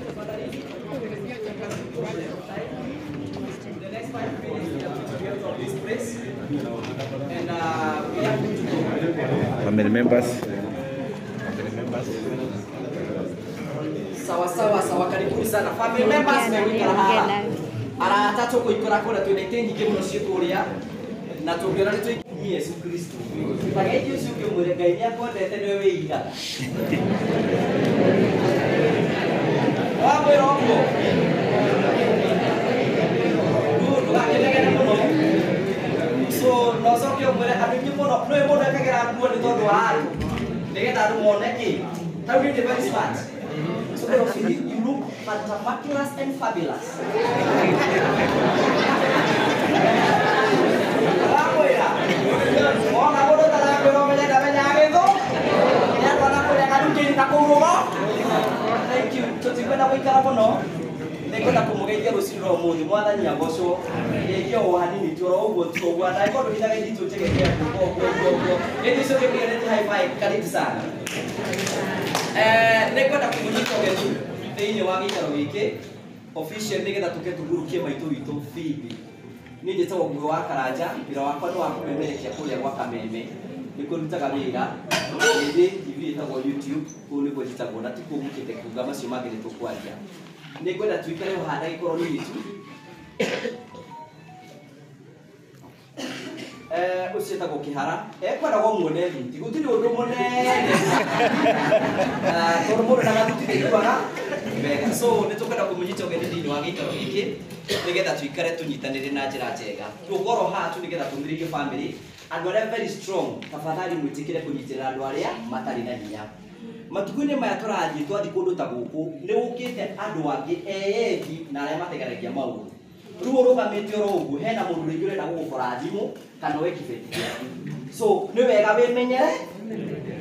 The next 5 minutes we are going to be out of this place, and we are going to go. Family members. Sawa sawa sawa, karibuni sana family members. Megũikara haha arata tũkũikara kũrĩa twĩna itĩ nyingĩ mũno ciĩ kũrĩa na tũngĩona nĩ tũikinyie Yesu Kristo tageithio ũcio ũngĩ ũmwĩre Ngai nĩ akwendete nĩwe wĩigaga. Wamwĩra ũguo ndũgakĩnegene mũno. So no ũcoke ũmwĩre andũ aingĩ mũno nĩũĩ mũndũ ekagĩra nguo nĩ tondũ wa andũ nĩgetha andũ mone kĩ. Tarĩu niĩ ndĩ very smart. So you look fantabulous and fabulous. Wamwĩra wona mũndũ ũtarakwĩra ũmenye ndamenyaga gĩthũ nĩ andũ anakũrĩa gathukĩri na kũu rũgo. Thank you. Tũtikwenda gũikara mũno, nĩngwenda kũmũgeithia rũciũ rwa ũmũthĩ. Mwathani agocwo. Ngeithio o hanini tu oro ũguo tu ũguo, na angĩkorwo ndũhithaga ithitũ njegekea guoko ũguo ũguo ũguo. Ngeithio icio ũngĩmwĩra nĩ high five, karibu sana. Nĩngwenda kũmũnyita ũgeni thĩinĩ wa gĩikaro gĩkĩ official nĩgetha tũke tũgurukie maitũ witũ Phoebe. Niĩ njĩtagwo Ngugi wa Karanja, wĩra wakwa nĩ wa kũmemerekia kũrĩa gwa Kameme, nĩkuo ndutaga wĩra. Ĩndĩ TV ĩtagwo YouTube, kũu nĩkuo njĩtagwo na tikuo ngũkĩte kuga macio mangĩ nĩ tũkwaria. Nĩngwenda tuikare o haha ndagĩka oro nini tu. Ũcio etagwo Kĩhara, ekwenda muone thuti, gũtirĩ ũndũ mũnene tondũ mũndũ na gathuti ndaiguaga wega. So nĩ tũkwenda kũmũnyita ũgeni thĩinĩ wa gĩikaro gĩkĩ nĩgetha tuikare tũnyitanĩre na njĩra njega. Tũgũkorwo haha tu nĩgetha tũmĩrĩrie family, andũ arĩa very strong, tafadhali mwĩtĩkĩre kũnyitĩrĩra andũ arĩa matarĩ na hinya. Matukũ-inĩ maya tũrathiĩ twathiĩ kũndũ ta gũkũ nĩ gũkĩte andũ angĩ eyendi na arĩa mategeragia maũndũ. Rĩu ũrũgamĩte oro ũguo hena mũndũ rĩngĩ ũrenda gũgũbora thimũ kana oe kĩbeti gĩaku. So nĩ wega wĩmenyere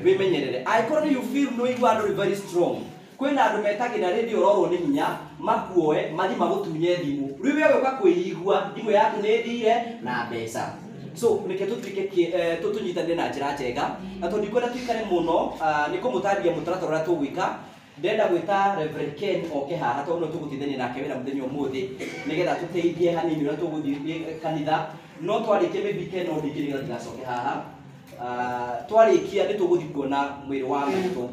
wĩmenyerere. Angĩkorwo nĩ you feel nĩ ũigua andũ nĩ very strong, kwĩna andũ metagĩra rĩndĩ ũrorwo nĩ hinya makuoe mathiĩ magũtunye thimũ, rĩu we ũgĩũka kwĩigua thimũ yaku nĩ ĩthire na mbeca. So nĩke tũtuĩke tũnyitanĩre na njĩra njega, na tondũ ndikwenda tuikare mũno nĩ kũmũtarĩria mũtaratara ũrĩa tũgwĩka. Ndĩrenda gwĩta Reverend Ken oke haha tondũ no tũgũteithania nake wĩra mũthenya ũmũthĩ nĩgetha tũteithie hanini ũrĩa tũgũthiĩ kanitha. No twarĩkia maybe Ken no ndingĩ nĩgetha ndigacoke haha. Twarĩkia nĩ tũgũthiĩ kuona mwĩrĩ wa maitũ,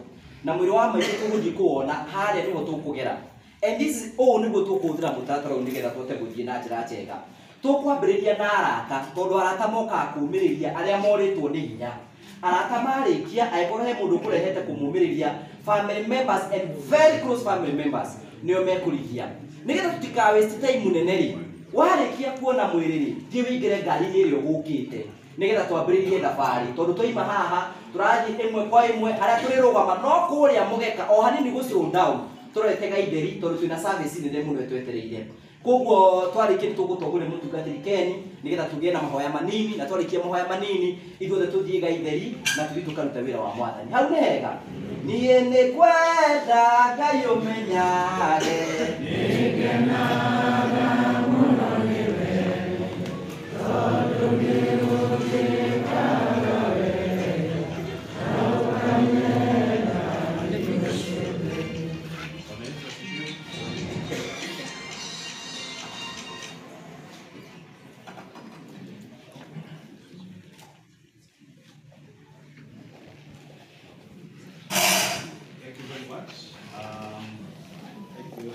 na mwĩrĩ wa maitũ tũgũthiĩ kũwona harĩa nĩho tũkũgera. And this ũũ nĩguo tũkũhũthĩra mũtaratara ũyũ nĩgetha tũhote gũthiĩ na njĩra njega. Tũkwambĩrĩria na arata tondũ arata mokaga kũũmĩrĩria arĩa morĩtwo nĩ hinya. Arata marĩkia angĩkorwo he mũndũ ũkũrehete kũmũmĩrĩria, family members and very close family members nĩo mekũrigia nĩgetha tũtika waste time mũnene rĩ. Warĩkia kuona mwĩrĩ rĩ, thiĩ wĩingĩre ngari-inĩ ĩrĩa ũgũkĩte nĩgetha twambĩrĩrie thabarĩ, tondũ twaima haha tũrathiĩ ĩmwe kwa ĩmwe harĩa tũrĩrũgama no kũrĩa mũgeka o hanini gũ slow down tũrorete Gaitheri tondũ twĩna service nene mũno ĩtwetereire. Koguo twarĩkia nĩ tũgũtongoria mũtungatĩri Ken nĩgetha tũgĩe na mahoya manini, na twarĩkia mahoya manini ithuothe tũthiĩ Gaitheri na tũthiĩ tũkaruta wĩra wa Mwathani. Hau nĩ hega. Niĩ nĩ kwenda Ngai ũmenyage nĩngenaga mũno nĩwe tondũ nĩũnjĩkaga wega na ũkanyenda. Thank you very much. Thank you.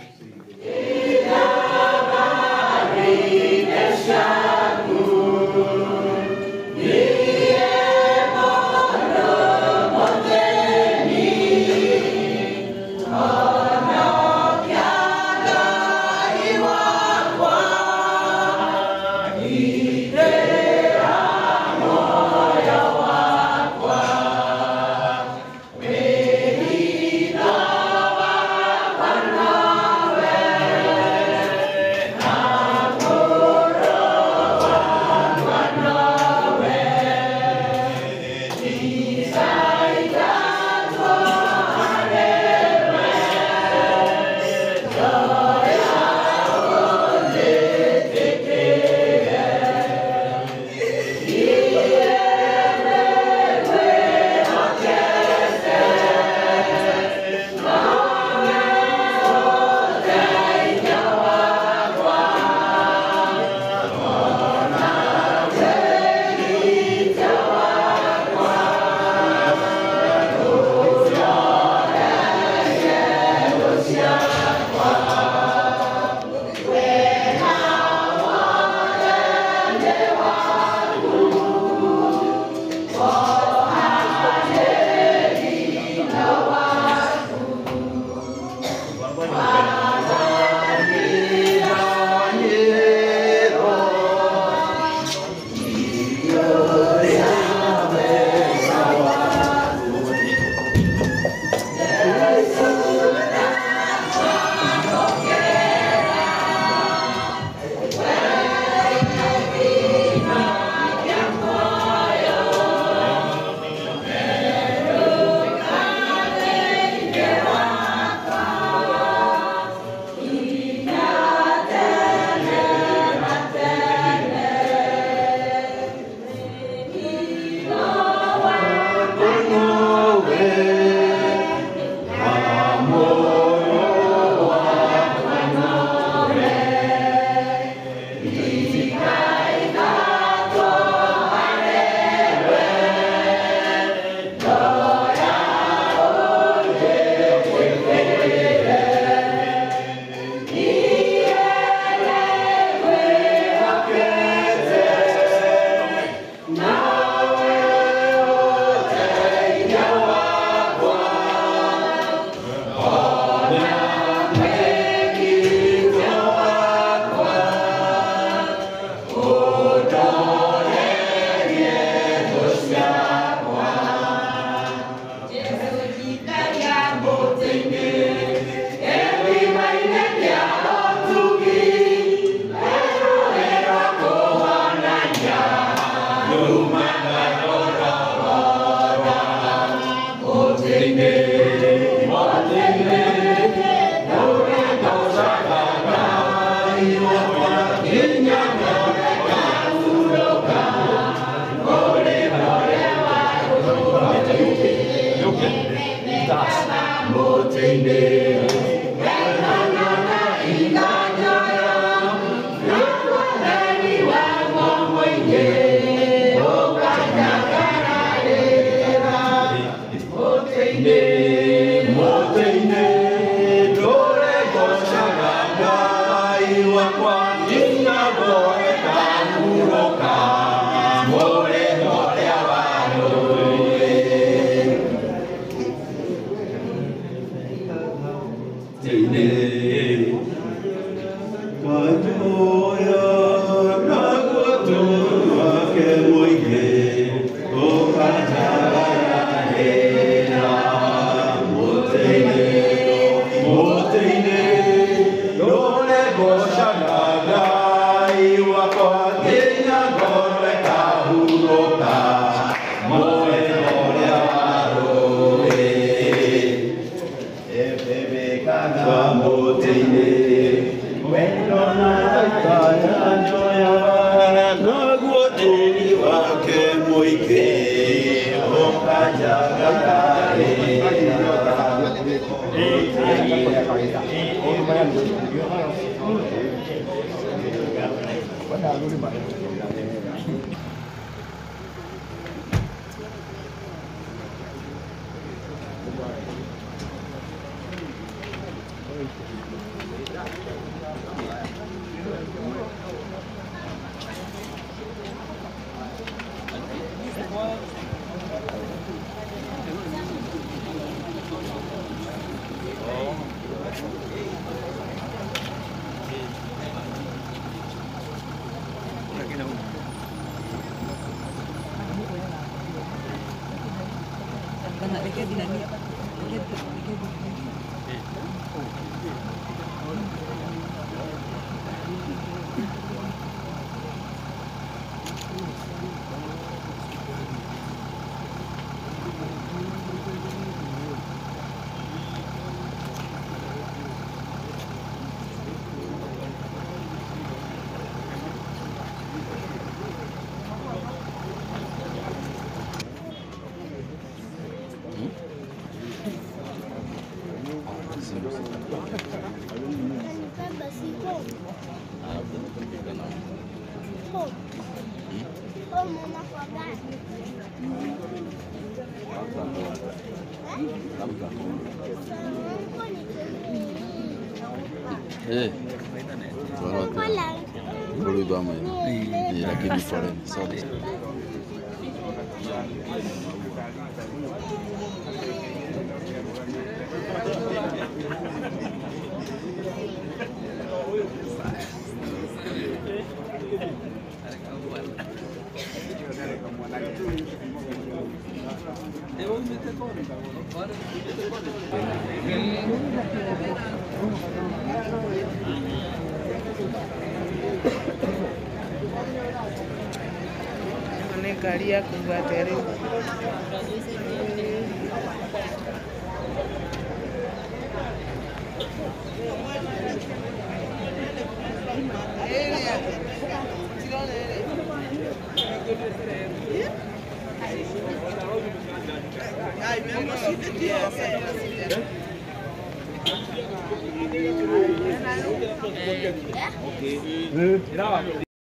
Mũtĩ-inĩ Kanjoya naguo tũru wake mũingĩ ũkanjagayarĩra mũtĩ-inĩ mũtĩ-inĩ ndũre ngocaga Ngai wakwa nginya ngoro ĩkahurũka mwena ũrĩa wa rũĩ ebebekaga mũtĩ-inĩ wendo na kanjoya naguo tũri wake mũingĩ ũkanjagayarĩra. Lakini foreign, sorry. Nĩ ngari ya kuga atĩa rĩu?